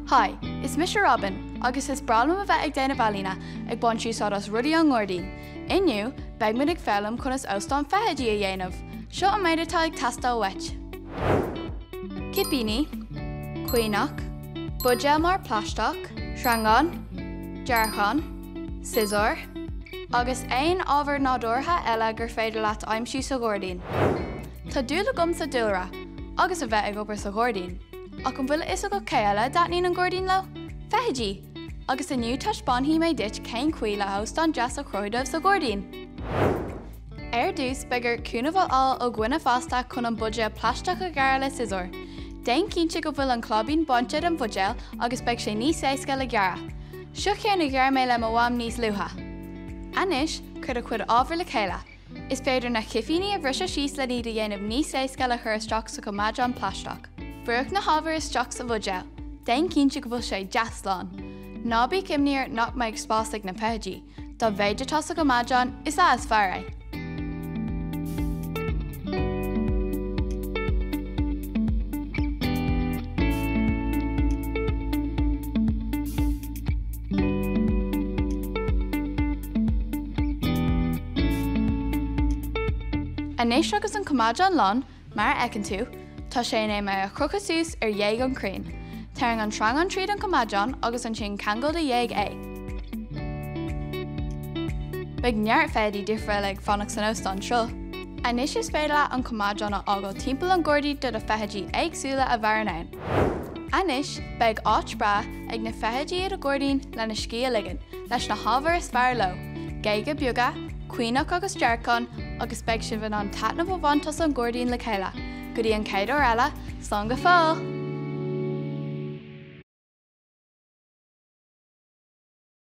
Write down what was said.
Hi, is mise Robin agus is breá liom a bheith ag déanamh ealaíne ag baint úsáid as rudaí ón ngairdín. Inniu, beidh muid ag foghlaim conas óstán feithidí a dhéanamh. Seo an méid atá ag teastáil uait. Cipíní, caonach, buidéal mór plaisteach, sreangán, gearrchán, siosúr, agus aon ábhar nádúrtha eile gur féidir leat aimsiú sa ghairdín. Tá dúil agam sa dúlra agus a bheith ag obair sa ghairdín. Ach an bhfuil a fhios agat cé eile a dtaitníonn an gairdín leo? Feithidí! Agus inniu taispeánfaidh mé duit cén chaoi le hóstán deas a chruthú dóibh sa ghairdín. Ar dtús, beidh ort cúnamh a fháil ó dhuine fásta chun an buidéal plaisteach a ghearradh le siosúr. Déan cinnte go bhfuil an claibín bainte den bhuidéal agus beidh sé níos éasca le gearradh. Seo ceann a ghearr mé le mo mham níos luaithe. Anois, cuir do chuid ábhar le chéile. Is féidir na cipíní a bhriseadh síos len iad a dhéanamh níos éasca le cur isteach sa choimeádán plaisteach. Brúigh na hábhair isteach sa bhuidéal. Déan cinnte go bhfuil sé deas lán. Ná bíodh imní ort nach mbeidh spás ag na feithidí. Dá mhéid atá sa choimeádán, is ea is fearr é. Anois agus an coimeádán lán, mar a fheiceann tú, tá sé in am é a chrochadh suas ar ghéag an chrainn. Tarraing an sreangán tríd an choimeádán agus ansin ceangail de ghéag é. Beidh neart feithidí difriúla ag fanacht san óstán seo. Anois is féidir leat an coimeádán a fhágáil timpeall an ghairdí do na feithidí éagsúla a mhaireann ann. Anois beidh áit breá ag na feithidí i do ghairdín lena scíth a ligean, leis na hábhair is fearr leo, géaga beaga, caonach agus gearrcháin, agus beidh sibh in ann taitneamh a bhaint as an ngairdín le chéile. Go dtí an chéad uair eile, slán go fóill!